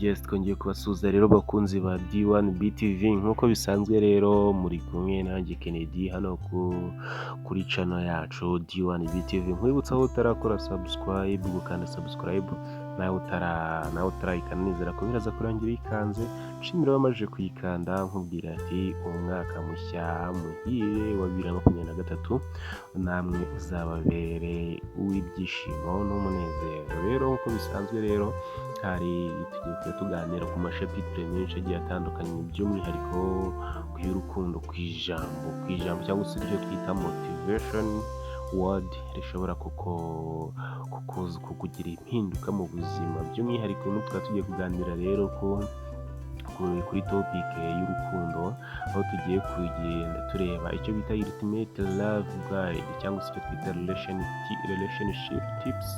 Yes, twongeye kubasuhuza rero bakunzi ba D1 BTV. Nk'uko bisanzwe rero, muri kumwe nanjye Kennedy hano kuri channel yacu D1 BTV. Nkwibutsa aho utarakora subscribe gukanda subscribe, nawe utarayikanda, nizera ko biraza kurangira uyikanze. Nshimira abamaze kuyikanda, nkubwira ati umwaka mushya muhire wa 2023 namwe uzababere uw'ibyishimo n'umunezero. Rero nk'uko bisanzwe rero, hari tugiye kujya tuganira ku ma chapitre menshi agiye atandukanye, by'umwihariko ku y'urukundo, ku ijambo cyangwa se iryo twita motivation word rishobora kukugira impinduka mu buzima. By'umwihariko n'ubu tukaba tugiye kuganira rero kuri topic y'urukundo, aho tugiye kugenda tureba icyo bita ultimate love guide cyangwa se icyo twita relationship tips,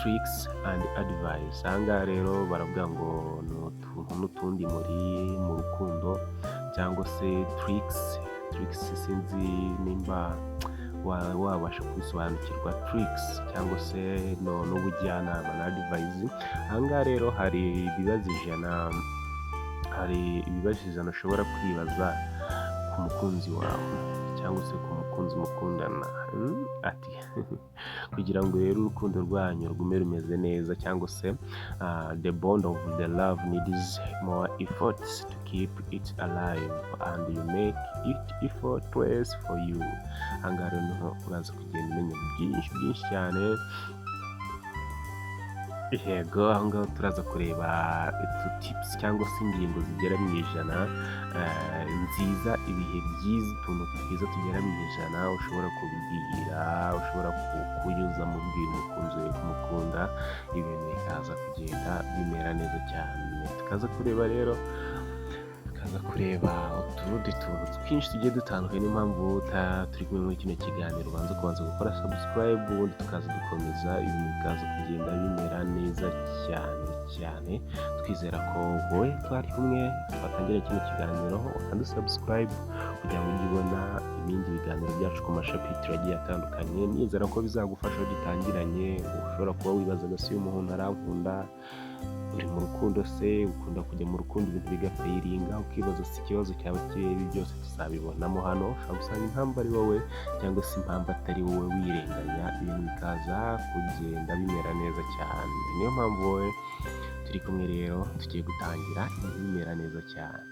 tricks and advice. Aha ngaha rero baravuga ngo ni utuntu n'utundi mu rukundo cyangwa se tricks. Sinzi nimba wabasha kubisobanukirwa, tricks cyangwa se no n'ubujyanama na advice. Aha ngaha rero hari ibibazo 100 ushobora kwibaza ku mukunzi wawe cyangwa se ku mukunzi mukundana, ati kugira ngo rero urukundo rwanyu rugume rumeze neza, cyangwa se the bond of the love needs more efforts to keep it alive and you make it effortless for you. Aha ngaha rero niho uraza kugenda umenya byinshi byinshi cyane. Yego, aho ngaho turaza kureba utu tips cyangwa se ingingo zigera mu 100 nziza, ibihe byiza, utuntu twiza tugera mu 100 ushobora kubwira, ushobora kunyuzamo ubwira umukunzi wawe kumukunda, ibintu bikaza kugenda bimera neza cyane. Tukaza kureba rero, tukaza kureba utundi tuntu twinshi tugiye dutandukanye. Niyo mpamvu turi kumwe muri kino kiganiro, ubanza kubanza gukora subscribe, ubundi tukaza dukomeza, ibintu bikaza kugenda bimera neza cyane cyane. Twizera ko wowe twari kumwe twatangira kino kiganiro ukanda subscribe kugira ngo ujye ubona ibindi biganiro byacu ku ma chapitre agiye atandukanye. Nizera ko bizagufasha aho dutangiranye. Ushobora kuba wibazaga se uyu muntu arankunda? Uri mu rukundo se, ukunda kujya mu rukundo ibintu bigafailinga, ukibaza se ikibazo cyaba kiri? Ibi byose tuzabibonamo hano. Ushobora gusanga impamvu ari wowe cyangwa se impamvu atari wowe, wirenganya, ibintu bikaza kugenda bimera neza cyane. Niyo mpamvu wowe turi kumwe rero, tugiye gutangira ibintu bimera neza cyane.